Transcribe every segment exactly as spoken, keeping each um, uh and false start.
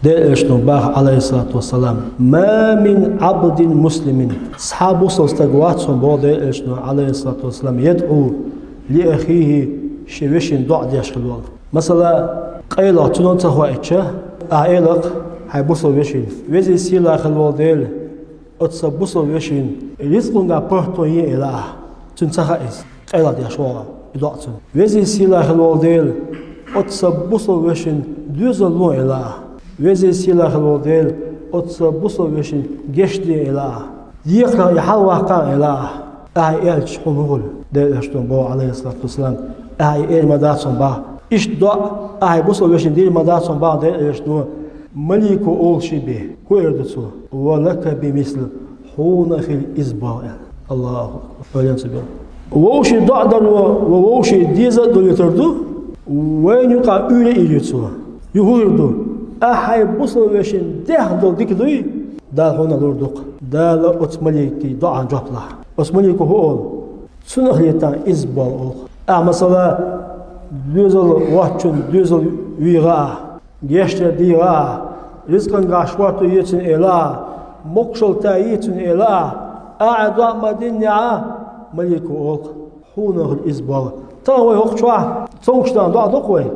Делан элчано баха, Ӏалайхиссалату вассалам: «Ма мин Ӏабдин муслимин». Цхьа бусалба стаг вац хьона, боху Делан элчано, Ӏалайхиссалату вассалам, «ядӀу ли ахихи», шен вешин доӀа деш хилла волу. Масала, къайлаха цунна ца хоуьйтуш, ахьа элахь хьайн бусалба вешина: «Веза-сийлахь хилла волу Дела, оцу сан бусалба вешин рицкъанга пахьтон е», элахь. Цуьнан ца хаьа иза, къайлаха деш вогӀу и доӀа цуьнан. «Веза-сийлахь хилла волу Дела, оцу сан бусалба вешин доьзал ло», элахь. «Веза-сийлахь хилла волу Дела, оцу сан бусалба вешин гечде», элахь. «Декхарах и хьалаваккха», элахь. Ахьа и аьлча хьуна хӀун хуьлу? Делан элчано боху, Ӏалайхиссалату вассалам: «Ахьа и эр ма дац хьуна баха. Иштта доӀа ахьа бусалба вешина дийр ма дац хьуна баха», Делан элчано. Малико олуш бен, хӀун эр ду цо? «Ва лака би мисли», хьуна хила иза боху аьлла. Аллаху акбар. Ойла ца бен. Вовшийн доӀа даро ва вовшийн деза а долуьйтур ду, вайна юкъахь уьйр а ийр ю цо. Ю хӀун хир ду? Ахьа хьайн бусалба вешин дехна долу дика дуй, Дала хьуна лур ду-кх. Дала оцу маликийн доӀан жоп лахь. Оцу малико хӀун олу? Цунах летахь иза болу олу. Ахьа, масала, доьзал воцчунна доьзал вийгӀа ахь, гечдар дийгӀа ахь, рицкъанга шорто е цуьнан элахь, мокшалла та е цуьнан элахь, ахьа доӀа ма диннехь, малико олу-кх: «Хьуна хила иза болу». Тахана вай хӀокху чохь цомгуш дан доӀа до-кх вай.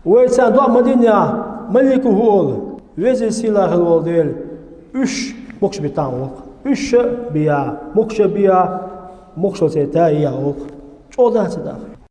Вай царна доӀа ма диннехь, малико хӀун олу? «Веза-сийлахь хилла волу Дела, уьш мокш битахь», олу-кх. Уьш а бехь, мокш а бехь, мокшалла церан та ехь, олу-кх. ЧӀогӀа дац и дакъа?